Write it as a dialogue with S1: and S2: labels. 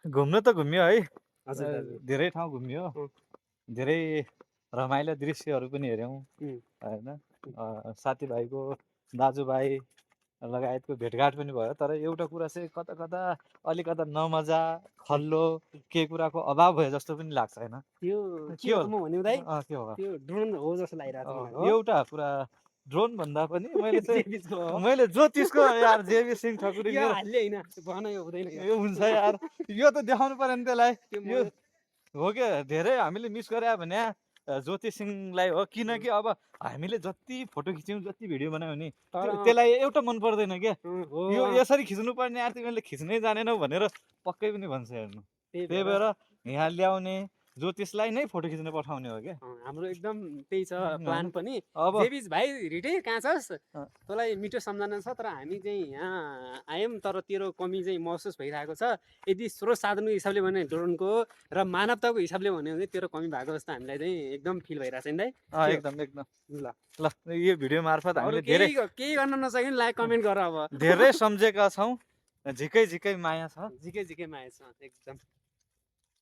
S1: घुम्नु त घुम्यो है।
S2: हजुर दाजु।
S1: धेरै ठाउँ घुम्यो।
S2: अँ,
S1: धेरै रमाइला दृश्यहरू पनि हेऱ्यौँ
S2: उम्,
S1: होइन। साथीभाइको दाजुभाइ लगायतको भेटघाट पनि भयो। तर एउटा कुरा चाहिँ कता कता अलिकता नमजा,
S2: उम्,
S1: खल्लो, केही कुराको अभाव भए जस्तो पनि लाग्छ होइन।
S2: त्यो के
S1: के
S2: हो त
S1: होला?
S2: म भनिदिउँ दाइ?
S1: के हो?
S2: त्यो ड्रोन हो जस्तो लागिरहेको छ मलाई हो।
S1: एउटा कुरा ड्रोन भन्दा पनि मैले चाहिँ
S2: जेबिसको हो।
S1: मैले ज्योतिषको यार जेबी सिंह ठकुरी
S2: यो
S1: मेरो
S2: हाल्ने होइन, भन यो हुँदैन यो।
S1: यो हुन्छ यार। यो त देखाउनु पर्यो नि त्यसलाई।
S2: त्यो
S1: यो
S2: म
S1: हो क्या धेरै हामीले मिस गरे भने ज्योति सिंहलाई हो। किनकि अब हामीले जति फोटो खिच्यौँ जति भिडियो बनायौँ नि
S2: तर
S1: त्यसलाई एउटा मन पर्दैन क्या।
S2: हो
S1: यो यसरी खिच्नु पर्ने यार तिमीले खिच्नै जानेनौ भनेर पक्कै पनि भन्छ हेर्नु।
S2: त्यही
S1: त्यही
S2: भएर
S1: भएर यहाँ ल्याउने ज्योतिषलाई नै फोटो खिच्न पठाउने हो क्या।
S2: हाम्रो एकदम त्यही छ
S1: होइन
S2: प्लान पनि।
S1: अब
S2: जेबिस भाइ रिटे कहाँ छस्?
S1: अ,
S2: तँलाई मिठो सम्झना छ, तर हामी चाहिँ यहाँ आयौँ तर तेरो कमी चाहिँ महसुस भइरहेको छ। यदि स्रोत साधनको हिसाबले भने ड्रोनको र मानवताको हिसाबले भन्यो भने तेरो कमी भएको जस्तो हामीलाई चाहिँ एकदम फिल भइरहेको छ नि दाइ। के हो?
S1: एकदम एकदम
S2: ल
S1: ल यो भिडियो मार्फत
S2: अरू
S1: हामीले धेरै
S2: केही केही गर्न नसक्यो भने लाइक कमेन्ट गर अब।
S1: धेरै सम्झेका छौँ। झिकै झिकै माया छ।
S2: झिकै झिकै माया छ एकदम।